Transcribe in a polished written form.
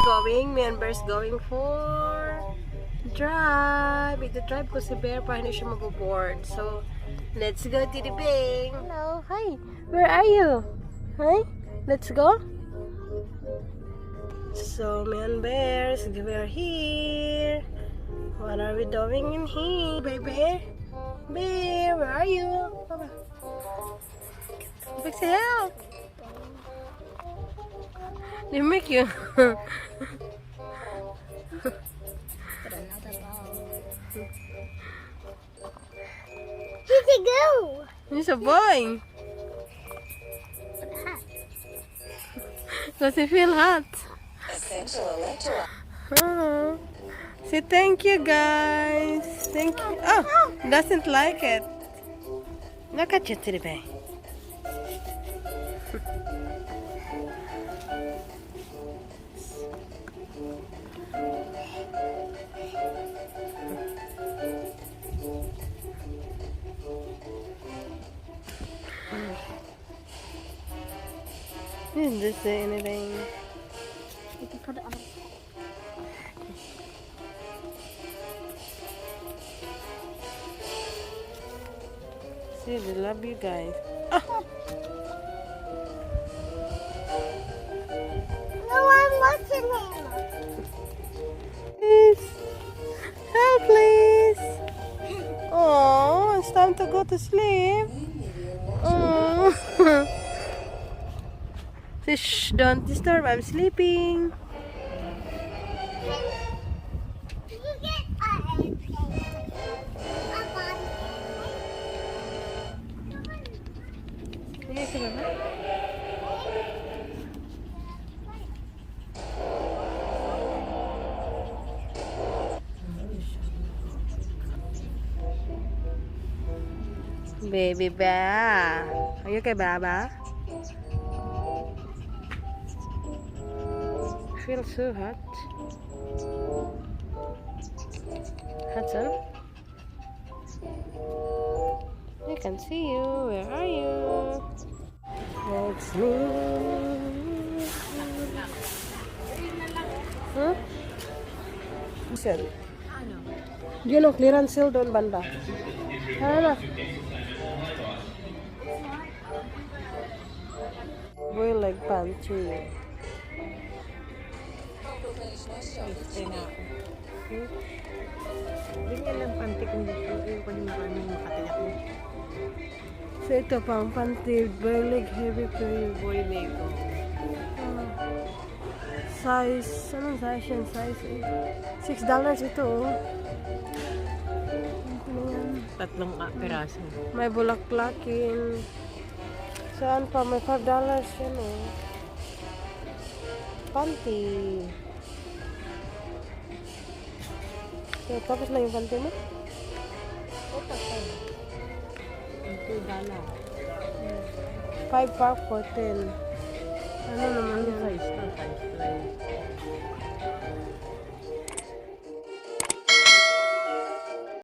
Going, me and Bear's going for drive. Ito drive ko si Bear para hindi siya maboboard. So, let's go to the bank. Hello, hi. Where are you? Hi? Let's go. So, me and Bears, we're here. What are we doing in here? Baby? Bear, where are you? Baba. Big help. They make you. Put another ball. Here's a go. He's a boy. Put a hat. Does he feel hot? Essential electrolyte. Oh. Say thank you, guys. Thank you. Oh, doesn't like it. Look at you, teddy bear. Didn't say anything. You can put it on. See, they love you guys. Ah, No, I'm watching him. Please. Help, please. Oh, it's time to go to sleep. Oh. Say, shh, don't disturb. I'm sleeping. Can you get an airplane? A body Sige, sige ba? Baby ba? Are you okay, Baba? Feel so hot. Hudson? I can see you. Where are you? Let's move. Huh? Sir. Yun ang clearance sale doon banda. Tara na. Boy like pantry. Ganyan lang panty kung gusto. Ayoko yung paano yung makatiyak mo. So ito pang panty, boy leg heavy period. Boy Lego. Size, anong size yan? Size 8. $6 ito oh. Ano yan? Tatlong piraso. May bulaklakin. Saan pa? May $5 yan oh. Panty. So, tapos na yung panty mo? O, tatlo. Ang $2. 5 pack for 10. Ano naman Ano yan? size to? Size 12.